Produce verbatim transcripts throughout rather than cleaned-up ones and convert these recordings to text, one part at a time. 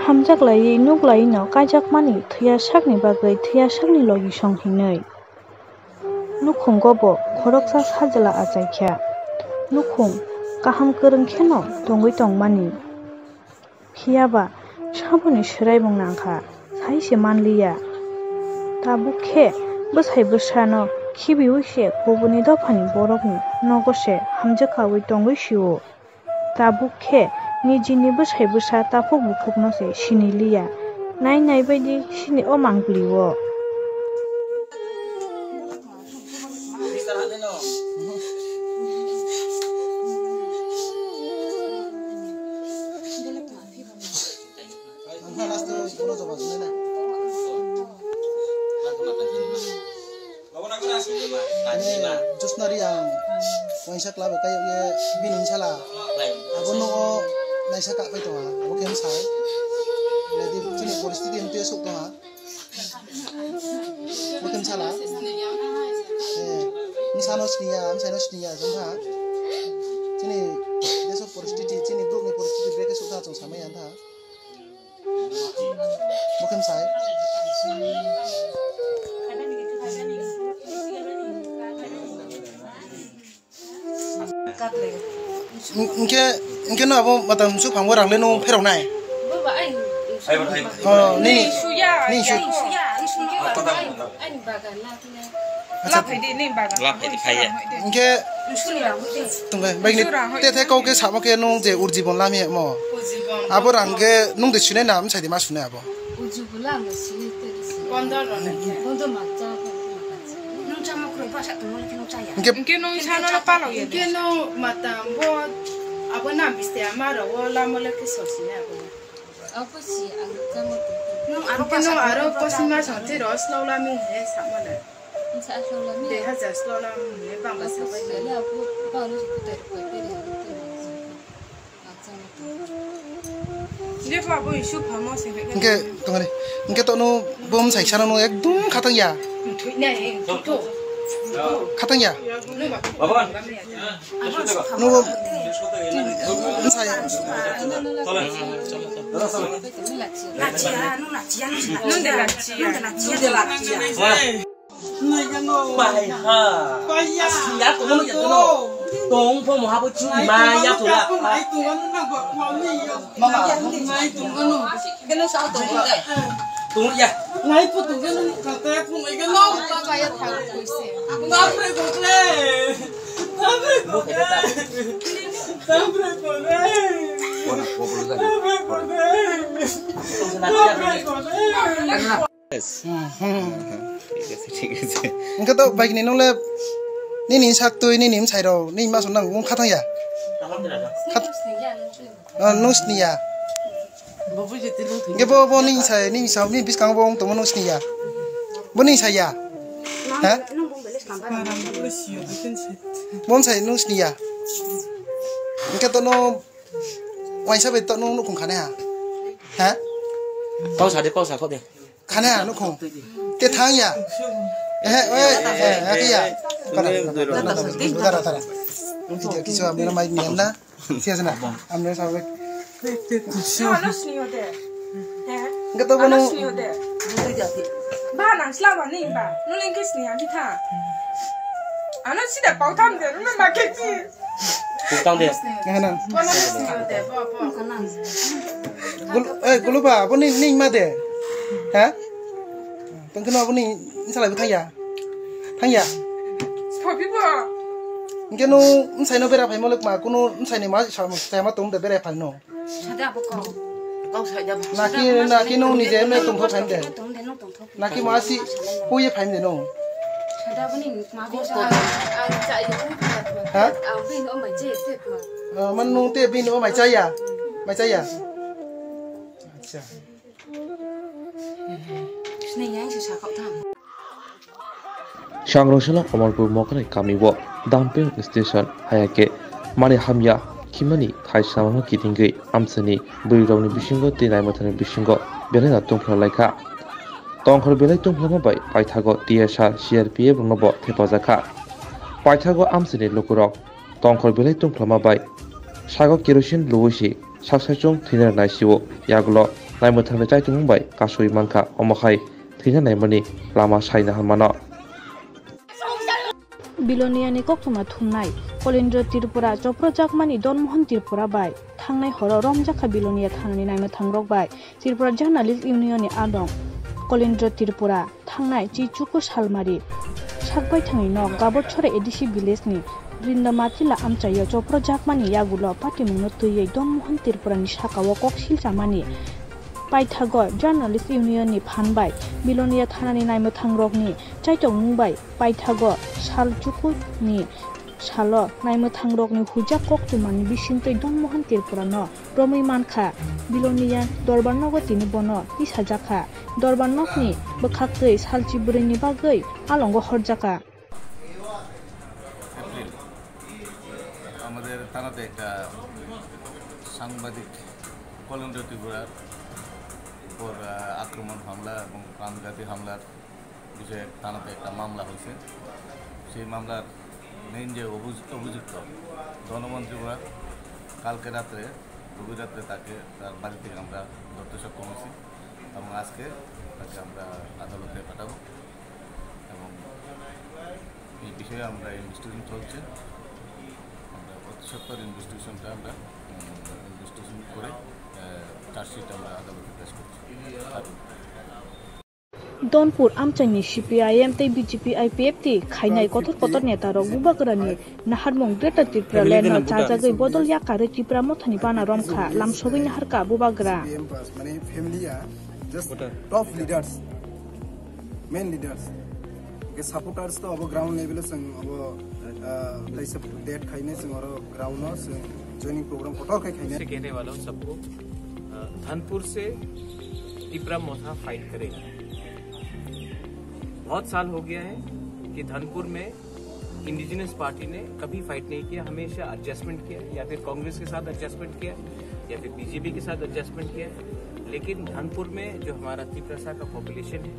Hamjak laiwi nuk laiwi no kaijakmani thwiya sakni bagwi thwiya sakni logi song hinwi. Nukhungo bo khoroksa sajla achaikha. Nukhung kaham kwrwng kheno tongwi tongmani. Phiya ba saboni swraibung nangkha, sai se manliya. Tabuk khe bwsai bwsano khibiui se kubuni dophani borokni nogo se hamjwk kaui tongwi sio. Tabuk khe nijini bwsai bwsa takhuk bukhukno se sini liya. Nai nai bai di sini o mangpili o. Josna ri ang waisa club kai ye bini sala. Abo no naisa ka kai tonga. Abo khe sai. Nadi chini poristiti mte sok tonga. Abo khe sala. Eh, ni sano sniya, ang sano sniya jong ha. Chini deso poristiti, chini bruk ni poristiti breke sok ta chong samai antha. Bukan sai. Engke, engke no abo mata musuk phango rang le no pherok nai. Oh, ni, ni su. Acha. Laphai di, ni bagan. Laphai di, khai ya. Engke tongbai, bai ni te the kau ke samo ke nung je urjibon lamia mo. Abo rang ke nung de sune na, msai de ma sune abo. Uju bula ma sini te sini. Bondo lo na ya. Bondo ma cha ko ma cha. Nung cha ma kro ba sa to mo ke nung cha ya. Engke nung cha no palo ya. Engke no mata bo abo na biste ama ro wo la mo le ke so sini abo. Abo si ang cha ma to. Nung aro pa sa aro ko sima sa te ro slow la mi he sa mo le. Ang cha slow la mi. De ha ja slow la mi he bang ba sa ba. Sa le abo ba no ko te ko te. Hingke tongani, hingke tono bom sai sana no ekdom khatang ya. Khatang ya. No bom sai. Bai ha. Siya ko mo ya no. Tong po mo ha bo chu ma ya to la. Mama. Tong ya. Ngai po tong keno kate pung ai keno. Bapre bapre. Bapre bapre. Bapre bapre. Bapre bapre. Bapre bapre. Yes. Hmm, hmm. Thik ase, thik ase. Engke to bike ni nung le nini sak twi nini msai rok nini masu nang wng khatang ya. Khat-, ah, nung sini ya. Engke bo, bo nini sai, nini sa, nini biskang bo wng tongma nung sini ya. Bo nini sai ya. Ha? Bo msai nung sini ya. Engke to no waisa bai to nung nukung khane ha. Ha? Pausa de, pausa kho de. Khane ano kho. Te thang ya. Eh, eh, eh, eh, ya. Tara, tara, tara. Video kisu amne mai niyan na. Siya sana. Amne sabe. Ano sniyo de. He? Gato ano bono. Sniyo de. Ba nang sla ba ni ba. Nuleng ke sniya di tha. Ano sida pau tham de, nuleng ba ke ki. Kutang de. Ngana. Gul-, eh, guluba, abo ni, ni ma de. Ha? Tong keno abo ni, insala bo thangya. Thangya. Thobi bo. Hingke no, nsai no bera phai mo lek ma, kuno nsai ni ma, sa, sa ma tong de bera phai no. Sada abo kau. Kau sada abo. Naki, naki no ni je me tong kho phai de. Naki masi puye phaim de no. Sada bini ma bi sa. Ha? Ang bini o mai je te ma. Ah, man nung te bini o mai chaya. Mai chaya. Acha. Sini yang se sakau tang. Sangrong selo Omorpur Mokrai kami bo dumping station haya ke mani hamya khimani khai samano kitingwi amsani bwrwi rokni bisingo tei naimathani bisingo belai no tungphla laikha. Tongkhor belai tungphlama bai paithago T S R, C R P F rokno bo thepajakha. Paithago amsani lukurok tongkhor belai tungphlama bai sago kerosene luwi si sak saichung thwina naisio yagulo naimwthangni chaichomung bai kasui mankha, omo hai thwina naimani lama saina hwnmano. Biloniani koktwma thumnai Kolendra Tripura choprojakmani Donmohan Tripura bai thangnai horo romjakha Bilonia thanani naimwthangrok bai Tripura Journalist Union ni adong Kolendra Tripura. Thangnai chichuku salmari sakbai thangni nok Gabotsora A D C village ni Brinda Matila amchaio choprojakmani yagulo patimungno twiwi Donmohan Tripura ni sakao kok silchamani paithago Journalist Union ni phan bai Bilonia thanani naimwthangrokni chaitokmung bai paithago sal chukuni salo naimwthangrokni huijak koktwmani bisingtwi Donmohan Tripura no romwi mankha. Bilonia dorbar nogo tini bono tisajakha. Dorbar nokni bwkhaktwi salchi bwrwini bagwi alongo horjakha. April আমাদের থানাতে একটা সাংবাদিক কলেন্দ্র ত্রিপুরার উপর আহ, আক্রমণ হামলা এবং প্রাণঘাতী হামলার বিষয়ে থানাতে একটা মামলা হয়েছে। সেই মামলার মেইন যে অভিযু- অভিযুক্ত ধনমন ত্রিপুরা, কালকে রাত্রে, গভীর রাত্রে তাকে তার বাড়ি থেকে আমরা ধরতে সক্ষম হয়েছি এবং আজকে তাকে আমরা আদালতে পাঠাবো এবং এই বিষয়ে আমরা ইনভেস্টিগেশন চলছে। আমরা অতি সত্বর ইনভেস্টিগেশনটা আমরা ইনভেস্টিগেশন করে চার্জশিট আমরা আদালতে পেশ করছি। Donpur amchaini C P I M tei B J P I P F T khainai kotor kotor netarok Bubagrani naharmung Greater Tripura Land no chajagwi bodol yakarwi Tipra Mothani bana romkha, lamsogwi naharkha Bubagra. Top leaders, main leaders ke supporters to abo ground level o chwng abo taisa date khaine chwng oro ground o chwng joining program kotor khai khaine. से कहने वाला हूँ सबको, अ, धनपुर से तिपरा मोथा फाइट करेगा। बहुत साल हो गया है कि धनपुर में इंडिजिनस पार्टी ने कभी फाइट नहीं किया, हमेशा एडजस्टमेंट किया, या फिर कांग्रेस के साथ एडजस्टमेंट किया, या फिर बीजेपी के साथ एडजस्टमेंट किया। लेकिन धनपुर में जो हमारा तिपरासा का पॉपुलेशन है,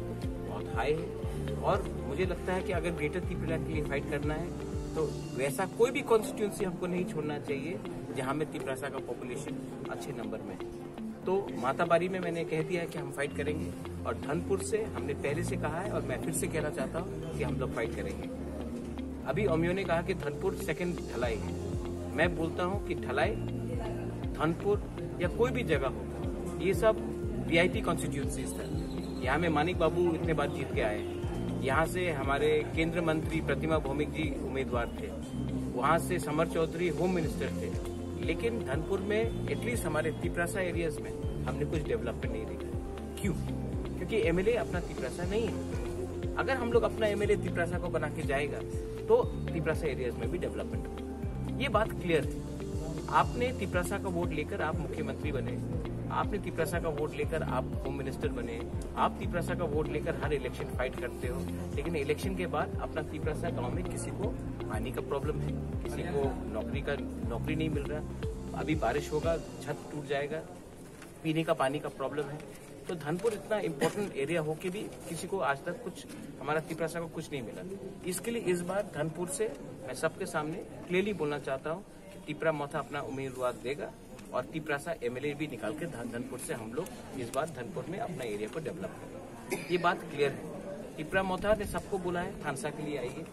बहुत हाई है, और मुझे लगता है कि अगर ग्रेटर तिपरा के लिए फाइट करना है, तो वैसा कोई भी कॉन्स्टिट्यूएंसी हमको नहीं छोड़ना चाहिए जहाँ में तिपरासा का पॉपुलेशन अच्छे नंबर में है। तो माताबारी में मैंने कह दिया है कि हम फाइट करेंगे, और धनपुर से हमने पहले से कहा है और मैं फिर से कहना चाहता हूँ कि हम लोग फाइट करेंगे। अभी अमियो ने कहा कि धनपुर सेकंड ढलाई है, मैं बोलता हूँ कि ढलाई धनपुर या कोई भी जगह हो, ये सब वीआईपी कॉन्स्टिट्यूएंसीज था। यहाँ में मानिक बाबू इतने बार जीत के आए हैं, यहाँ से हमारे केंद्र मंत्री प्रतिमा भौमिक जी उम्मीदवार थे, वहाँ से समर चौधरी होम मिनिस्टर थे, लेकिन धनपुर में एटलीस्ट हमारे तिपरासा एरियाज में हमने कुछ डेवलपमेंट नहीं देखा। क्यों? क्योंकि एमएलए अपना तिपरासा नहीं है। अगर हम लोग अपना एमएलए तिपरासा को बना के जाएगा तो तिपरासा एरियाज में भी डेवलपमेंट होगा। ये बात क्लियर है। आपने तिपरासा का वोट लेकर आप मुख्यमंत्री बने, आपने तिपरासा का वोट लेकर आप होम मिनिस्टर बने, आप तिपरासा का वोट लेकर हर इलेक्शन फाइट करते हो, लेकिन इलेक्शन के बाद अपना तिपरासा गांव में किसी को पानी का प्रॉब्लम है, किसी को नौकरी का नौकरी नहीं मिल रहा, अभी बारिश होगा छत टूट जाएगा, पीने का पानी का प्रॉब्लम है। तो धनपुर इतना इम्पोर्टेंट एरिया हो के भी किसी को आज तक कुछ हमारा तिपरासा को कुछ नहीं मिला। इसके लिए इस बार धनपुर से मैं सबके सामने क्लियरली बोलना चाहता हूँ कि तिपरा मोथा अपना उम्मीदवार देगा और तिपरासा एमएलए भी निकाल के धन- धनपुर से हम लोग इस बार धनपुर में अपना एरिया को डेवलप करेंगे। ये बात क्लियर है। तिपरा मोथा ने सबको बोला है, थानसा के लिए आइए।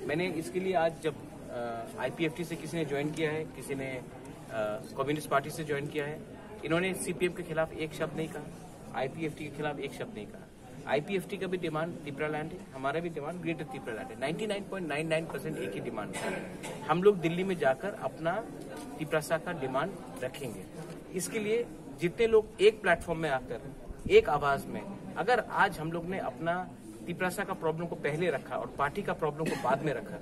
मैंने इसके लिए आज जब आईपीएफटी से किसी ने ज्वाइन किया है, किसी ने कम्युनिस्ट पार्टी से ज्वाइन किया है, इन्होंने सीपीएम के खिलाफ एक शब्द नहीं कहा, आईपीएफटी के खिलाफ एक शब्द नहीं कहा। आईपीएफटी का भी डिमांड तिपरा लैंड है, हमारा भी डिमांड ग्रेटर तिपरा लैंड है। Ninety nine point nine nine percent एक ही डिमांड है। हम लोग दिल्ली में जाकर अपना तिपरासा का डिमांड रखेंगे। इसके लिए जितने लोग एक प्लेटफॉर्म में आकर एक आवाज में, अगर आज हम लोग ने अपना तिपरासा का प्रॉब्लम को पहले रखा और पार्टी का प्रॉब्लम को बाद में रखा,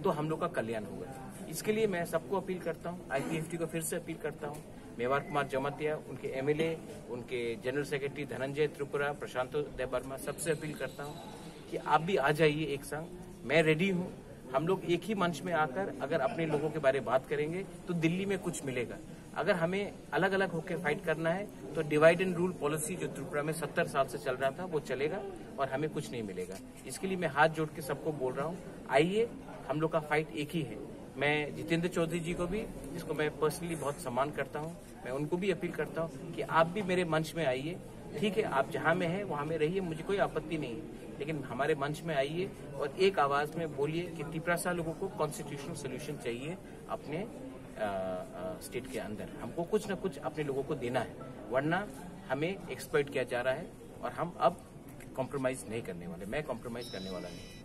तो हम लोग का कल्याण होगा। इसके लिए मैं सबको अपील करता हूँ, आईपीएफटी को फिर से अपील करता हूँ, मेवार कुमार जमातिया, उनके एमएलए, उनके जनरल सेक्रेटरी धनंजय त्रिपुरा, प्रशांत देबबर्मा, सबसे अपील करता हूँ कि आप भी आ जाइए एक संग। मैं रेडी हूँ। हम लोग एक ही मंच में आकर अगर अपने लोगों के बारे में बात करेंगे तो दिल्ली में कुछ मिलेगा। अगर हमें अलग अलग होकर फाइट करना है तो डिवाइड एंड रूल पॉलिसी जो त्रिपुरा में सत्तर साल से चल रहा था, वो चलेगा और हमें कुछ नहीं मिलेगा। इसके लिए मैं हाथ जोड़ के सबको बोल रहा हूँ, आइए, हम लोग का फाइट एक ही है। मैं जितेंद्र चौधरी जी को भी, जिसको मैं पर्सनली बहुत सम्मान करता हूँ, मैं उनको भी अपील करता हूँ कि आप भी मेरे मंच में आइए। ठीक है, आप जहाँ में हैं वहाँ में रहिए, मुझे कोई आपत्ति नहीं है, लेकिन हमारे मंच में आइए और एक आवाज़ में बोलिए कि तिपरासा लोगों को कॉन्स्टिट्यूशनल सोल्यूशन चाहिए अपने स्टेट के अंदर। हमको कुछ ना कुछ अपने लोगों को देना है, वरना हमें एक्सप्लॉइट किया जा रहा है और हम अब कॉम्प्रोमाइज नहीं करने वाले। मैं कॉम्प्रोमाइज करने वाला नहीं।